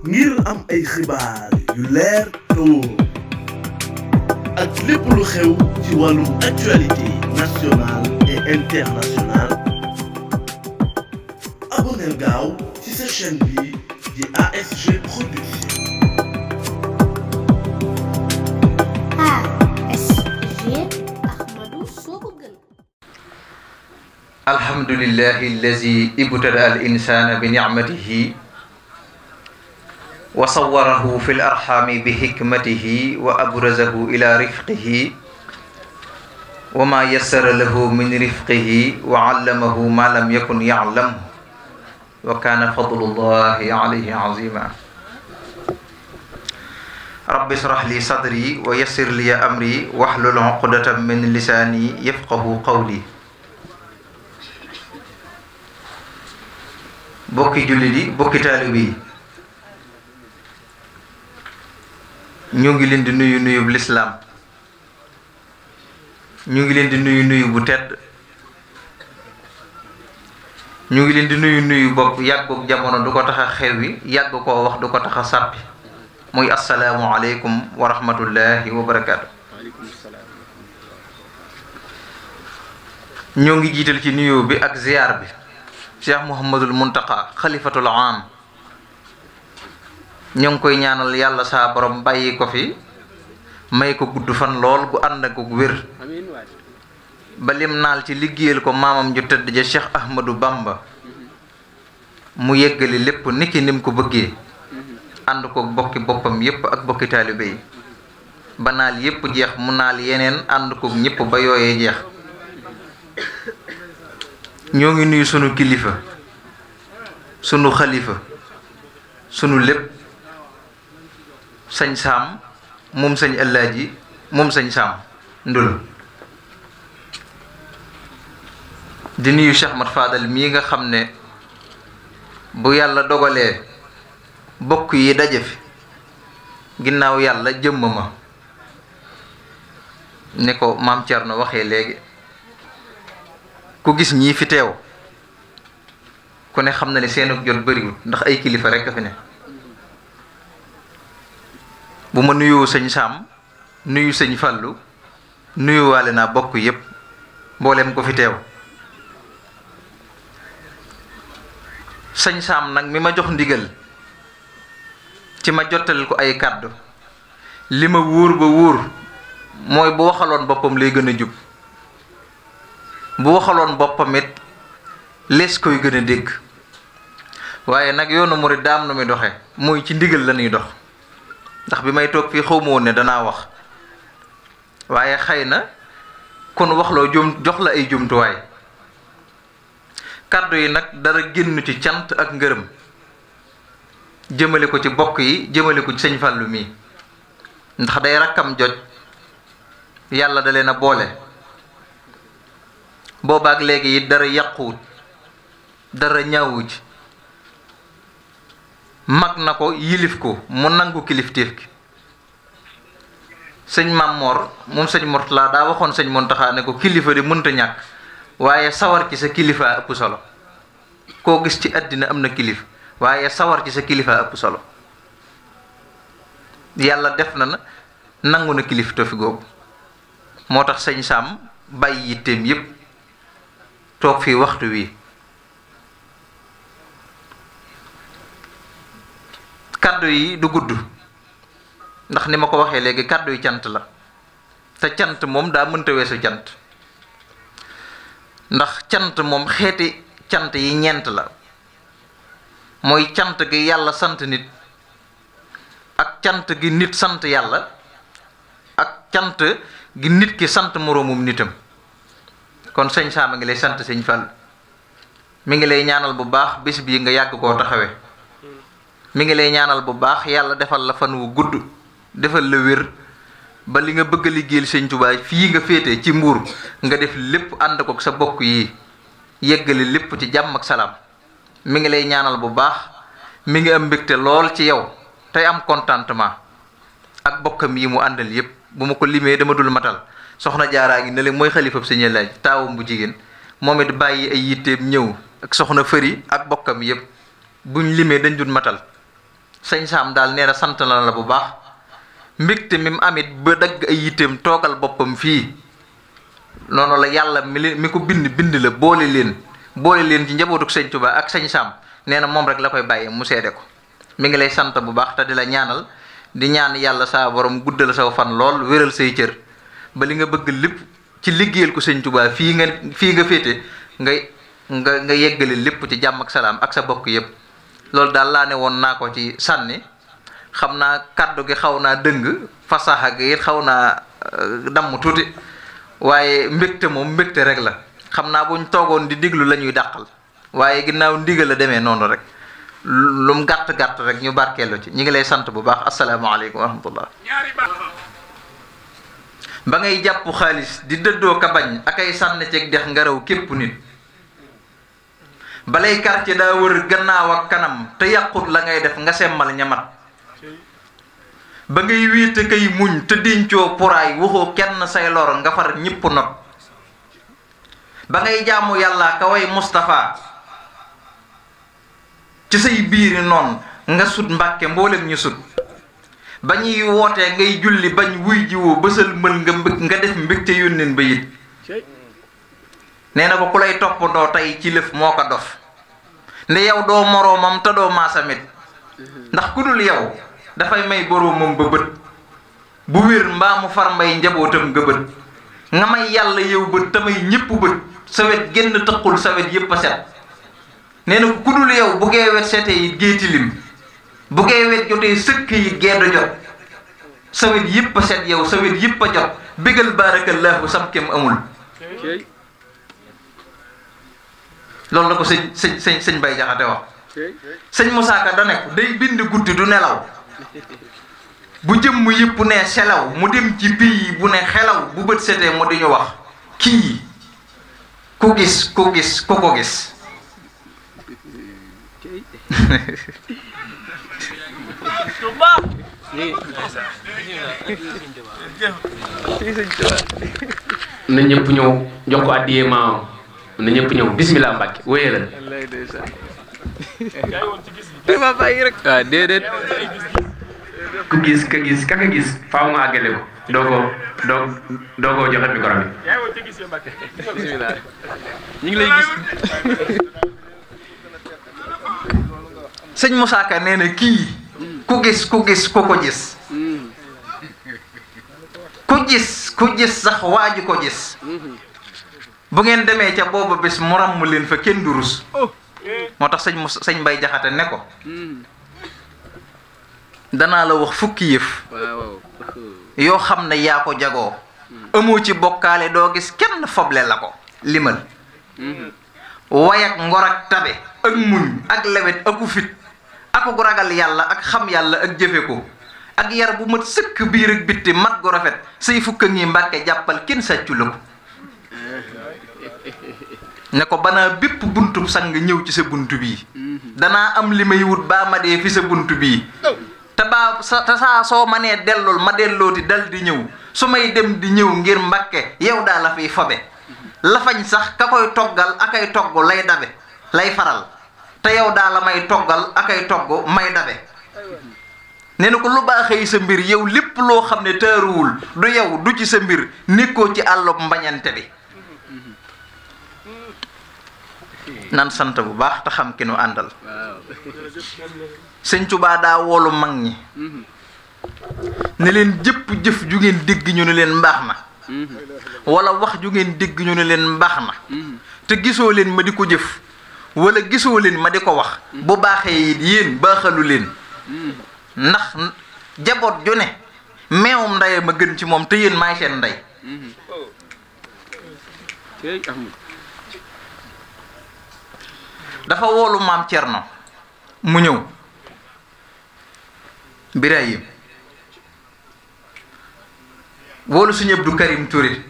ngir am ay xibaar yu leer te wóor ak lépp lu xew ci wàllum actualité nationale et internationale abonneel gaaw ci sa chaîne bi di ASG Production. alhamdulillahi allazi ibtada al insana bi nicmatihi wa sawwarahu fi l arxami bi hikmatihi wa abrazahu ila rifqihi wa ma yassara lahu min rifqihi wa allamahu ma lam yakun yaclam wa kana fadlullahi alayhi azima rabbi israh li sadri wa yassir li amri wahlul uqdatan min lisani yafqahu qawli. bokki jullit yi bokki taalibe yi ñu ngi leen di nuyu nuyu bu lislaam ñu ngi leen di nuyu nuyu bu tedd ñu ngi leen di nuyu nuyu bopp yàggook jamono du ko tax a xewwi yàgg koo wax du ko tax a sàppi muy assalaamu aleykum wa rahmatullahi wa barakaatu. ñoo ngi jiital ci nuyu bi ak ziyaar bi Cheikh Mouhamadul Muntaqa xalifatul am ñoo ngi koy ñaanal yàlla saa borom bàyyi ko fi may ko gudd fan lool gu ànd ak wér ba lim naal ci liggéeyal ko maamam ju tëdd ja Cheikh Ahmadou Bamba mu yeggali lépp niki nim ko bëggee ànd ko bokki boppam yépp ak bokki taalibe yi ba naal yépp jeex mu naal yeneen ànd ko ñépp ba yooyee jeex. ñoo ngi nuyu sunu kilifa sunu xalifa sunu lépp sëñ Saam moom sëñ Alaaji moom sëñ Saam Ndul di nuyu Cheikh Mat Fadal mii nga xam ne bu yàlla dogalee bokk yi daje fi ginnaaw yàlla jëmm ma ne ko maam Thierno waxee léegi ku gis ñii fi teew ku ne xam na ne seenu jot bëriwul ndax ay kilifa rekk a fi ne bu ma nuyoo sëñ Saam nuyu sëñ Fallu nuyuwaale naa bokk yépp mboolem ko fi teew sëñ Saam nag mi ma jox ndigal ci ma jottalil ko ay kàddu li ma wóor ba wóor mooy bu waxaloon boppam lay gën a jub bu waxaloon boppam it lees koy gën a dégg waaye nag yoonu murid daam nu muy doxe mooy ci ndigal la ñuy dox ndax bi may toog fii xawma woon ne danaa wax waaye xëy na kon waxloo jox la ay jumtuwaay kàddu yi nag dara génn ci cant ak ngërëm jëmale ko ci bokk yi jëmale ko ci sëñ Fàllu mii ndax day rakkam joj yàlla da leen a boole boobaak léegi it dara yàquwut dara ñaawut ci mag na ko yilif ko mu nangu kilifteef gi sëñ Mamor moom sëñ Mortala daa waxoon sëñ Muntaxa ne ko kilifa di mënta ñàkk waaye sawar ci sa kilifa ëpp solo koo gis ci àddina am na kilif waaye sawar ci sa kilifa ëpp solo yàlla def na nangu na kilifteef googu moo tax sëñ Saam bàyyi yitteem yépp toog fii waxtu wi kàddu yi du gudd ndax ni ma ko waxee léegi kàddu yi cant la te cant moom daa mënta weesu cant ndax cant moom xeeti cant yi ñeent la mooy cant gi yàlla sant nit ak cant gi nit sant yàlla ak cant gi nit ki sant moroomum nitam kon sëñ Saam a ngi lay sant sëñ Fall mi ngi lay ñaanal bu baax bés bii nga yàgg koo taxawe mi ngi lay ñaanal bu baax yàlla defal la fan wu gudd defal la wér ba li nga bëgg a liggéeyal sëñ Tuubaa fii nga féete ci Mbuur nga def lépp ànd ko sa bokk yi yeggali lépp ci jàmm ak salaam mi ngi lay ñaanal bu baax mi ngi am mbégte lool ci yow tey am contentement ak bokkam yi mu àndal yépp bu ma ko limee dama dul matal soxna jaaraa ngi ne leen mooy xalifab sëñ Laaj taawam bu jigéen moom it bàyyi ay yitteem ñëw ak soxna fëri ak bokkam yépp buñ limee dañ dul matal sëñ Saam daal nee na sant na la bu baax mbégte mi mu amit ba dagg ay yitteem toogal boppam fii noonu la yàlla mi ko bind la boole leen ci njabootuk sëñ Tuubaa ak sëñ Saam nee na moom rek la koy bàyyee mu seede ko mi ngi lay sant bu baax te di la ñaanal di ñaan yàlla saa borom guddal saw fan lool wéral say cër ba li nga bëgg lépp ci liggéeyal ko sëñ Tuubaa fii nga féete nga yeggale lépp ci jàmm ak salaam ak sa bokk yëpp loolu daal laa ne woon naa ko ci sànni xam naa kàddu gi xaw naa dëng fasaxa gi it xaw naa damm tuuti waaye mbégte moom mbégte rek la xam naa buñ toogoon di diglu la ñuy dàqal waaye ginnaaw ndigal la demee noonu rek lum gàtt-gàtt rek ñu barkeelu ci ñi ngi lay sant bu baax asalaamaaleykum wa rahmatullah ba ngay jàpp xaalis di dëddoo ka bañ ak ay sànni ceeg dex nga raw képp nit balay quartier daa wër gannaaw ak kanam te yàqut la ngay def nga semmal ñamat ba ngay wéete kay muñ te dencoo puraay waxoo kenn say lor nga far ñëpp not ba ngay jaamu yàlla ka way Moustapha ci say biiri noon nga sut mbàkke mboolem ñu sut ba ñuy wootee ngay julli bañ wuy jiwoo bësal mën nga def mbégte yónneen ba it nee na ko ku lay toppandoo tey ci lëf moo ko dof nde yow doo moroomam te doo maasamit ndax ku dul yow dafay may boroomam ba bët bu wér mbaa mu far mbay njabootam ga bët nga may yàlla yow bët te may ñépp bët sawet génn tëqul sawet yépp a set nee na ku dul yow bu gee wet setee it géeti lim bu gee wet jotee sëkk it geedo jot sawet yépp a set yow sawet yépp a jot bégal baarakallaahu sam kem amul loolu la ko sëñ Bay Jaxate wax sëñ Musaa Ka da ne ko day bind guddi du nelaw bu jëmm yëpp ne selaw mu dem ci bii bu ne xelaw bu bët setee mu di ñu wax kii ku gis ku ko gis na ñëpp ñëw jox ko addiyee maamam na ñëpp ñëw bismillah Mbàkke wéye la dama bàyyi rek waaw déedéet ku gis ka gis faaw nga àggale ko doo ko joxe micro bi bismillah ñu ngi lay gis sëñ Moussa Ka nee na kii ku gis ku ko gis ku gis sax waaju ko gis bu ngeen demee ca booba bés mu ràmm leen fa kenn du rus moo tax sëñ Mbay Jaxate ne ko danaa la wax fukki yëf yoo xam ne yaa ko jagoo amoo ci bokkaale doo gis kenn foble la ko limal way ak ngor ak tabe ak muñ ak lewet aku fit aku ragal yàlla ak xam yàlla ak jëfe ko ak yar bu mat sëkk biir ak bitti mat gu rafet say fukka ngi Mbàkke jàppal kenn sàccu la ko ne ko banaa bépp buntub sang ñëw ci sa buntu bii danaa am li may wut baa ma dee fi sa buntu bii te saa soo ma nee dellul ma dellooti dal di ñëw su may dem di ñëw ngir Mbàkke yow daa la fiy fobe lafañ sax ka koy toggal akay togg lay dabe lay faral te yow daa la may toggal akay togg may dabe nee na ko lu baaxee sa mbir yow lépp loo xam ne taaruwul du yow du ci sa mbir nekkoo ci àllub mbañante bi nan sant bu baax te xam ki nu àndal sëñ Tuubaa daa woolu mag ñi ne leen jëpp jëf ju ngeen dégg ñu ne leen mbaax na wala wax ju ngeen dégg ñu ne leen mbaax na te gisoo leen ma di ko jëf wala gisoo leen ma di ko wax bu baaxee it yéen baaxalu leen ndax jaboot ju ne meewum ndey ma gën ci moom te yéen maay seen ndey dafa woolu maam Cerno mu ñëw Birahim woolu sëñ Abdou Karim Touré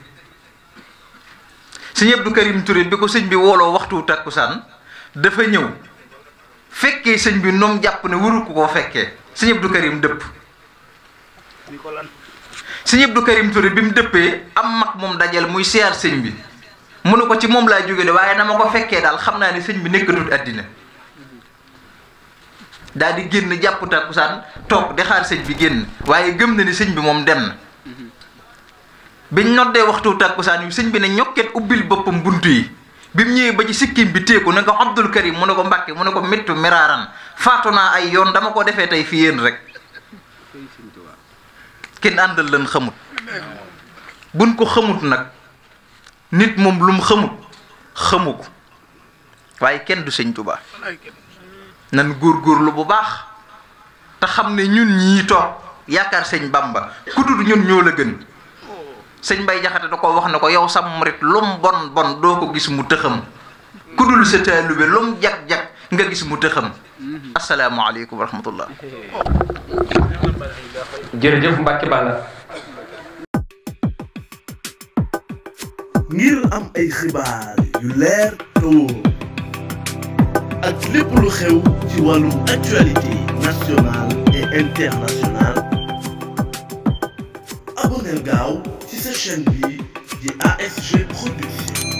sëñ Abdou Karim Touré bi ko sëñ bi wooloo waxtu takkusaan dafa ñëw fekkee sëñ bi noom jàpp ne waru ko koo fekkee sëñ Abdou Karim dëpp sëñ Abdou Karim Touré bi mu dëppee am mag moom dajal muy siyaar sëñ bi mu ne ko ci moom laa jóge de waaye na ma ko fekkee daal xam naa ne sëñ bi nekkatut àddina daal di génn jàpp takkusaan toog di xaar sëñ bi génn waaye gëm na ni sëñ bi moom dem na biñ noddee waxtu takkusaan yu sëñ bi ne ñokket ubbil boppam buntu yi bi mu ñëwee ba ci sikkim bi teeku ne ko Abdul Karim mu ne ko Mbàkke mu ne ko mittu miraaran faatu naa ay yoon dama ko defee tey fi yéen rek kenn àndal lan xamut buñ ko xamut nag nit moom lu mu xamu ko waaye kenn du sëñ Tuubaa nan góorgóorlu bu baax te xam ne ñun ñii toog yaakaar sëñ Bamba ku dul ñun ñoo la gën sëñ Mbay Jaxate da ko wax ne ko yow sam murit lum bon bon doo ko gis mu tëxam ku dul sa taalube lum jag-jag nga gis mu tëxam asalaamaaleykum wa rahmatullah jërëjëf Mbacke Balla. ngir am ay xibaar yu leer te wóor ak lépp lu xew ci wàllum actualité nationale et internationale abonneel gaaw ci sa chaîne bi di ASG Production.